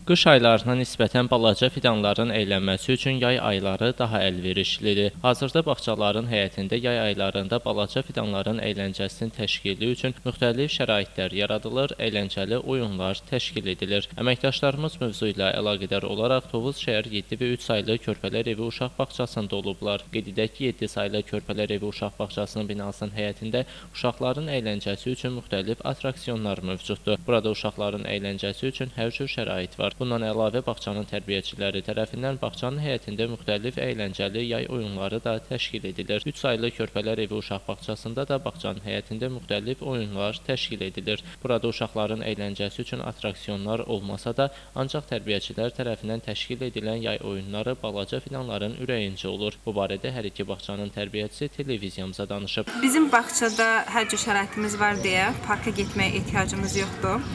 Qış aylarına nisbətən balaca fidanların əylənməsi üçün yay ayları daha əlverişlidir. Hazırda bağçaların həyətində yay aylarında balaca fidanların əyləncəsinin təşkili üçün müxtəlif şəraitlər yaradılır, əyləncəli oyunlar təşkil edilir. Əməkdaşlarımız mövzu ilə əlaqədar olaraq Tovuz şəhər 7 və 3 saylı Körpələr Evi uşaq bağçasında olublar. Qeyd edək ki, 7 saylı Körpələr Evi uşaq bağçasının binasının həyətində uşaqların əyləncəsi üçün müxtəlif attraksiyonlar mövcuddur. Burada uşaqların əyləncəsi üçün hər cür şərait var. Bundan əlavə bağçanın tərbiyəçiləri tərəfindən bağçanın həyətində müxtəlif əyləncəli yay oyunları da təşkil edilir. 3 saylı Körpələr Evi uşaq bağçasında da bağçanın həyətində müxtəlif oyunlar təşkil edilir. Burada uşaqların əyləncəsi üçün attraksiyonlar olmasa da, ancaq tərbiyəçilər tərəfindən təşkil edilən yay oyunları balaca fidanların ürəyincə olur. Bu barədə hər iki bağçanın tərbiyəçisi televiziyamıza danışıb. Bizim bağçada hər cür şəraitimiz var deyə parka getməyə ehtiyacımız yoxdur.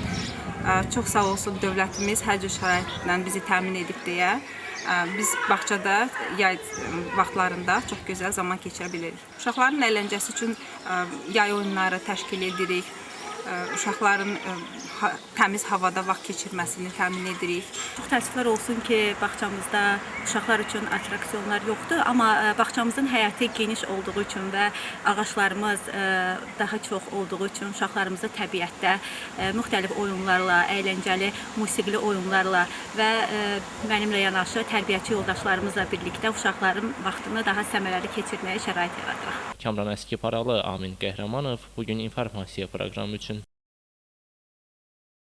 Çox sağ olsun dövlətimiz hər cür şəraitlə bizi təmin edib deyə biz bağçada yay vaxtlarında çox gözəl zaman keçirə bilirik. Uşaqların əyləncəsi üçün yay oyunları təşkil edirik. Uşaqların təmiz havada vaxt keçirməsini təmin edirik. Çox təəssüflər olsun ki, bağçamızda uşaqlar üçün attraksiyonlar yoxdur, amma bağçamızın həyəti geniş olduğu üçün və ağaclarımız daha çox olduğu üçün uşaqlarımızı təbiətdə müxtəlif oyunlarla, əyləncəli musiqili oyunlarla və mənimlə yanaşı tərbiyəçi yoldaşlarımızla birlikdə uşaqların vaxtını daha səmərəli keçirməyə şərait yaradırıq. Kamran Əskiparalı, Amin Qəhrəmanov, Bugün informasiya proqramı üçün.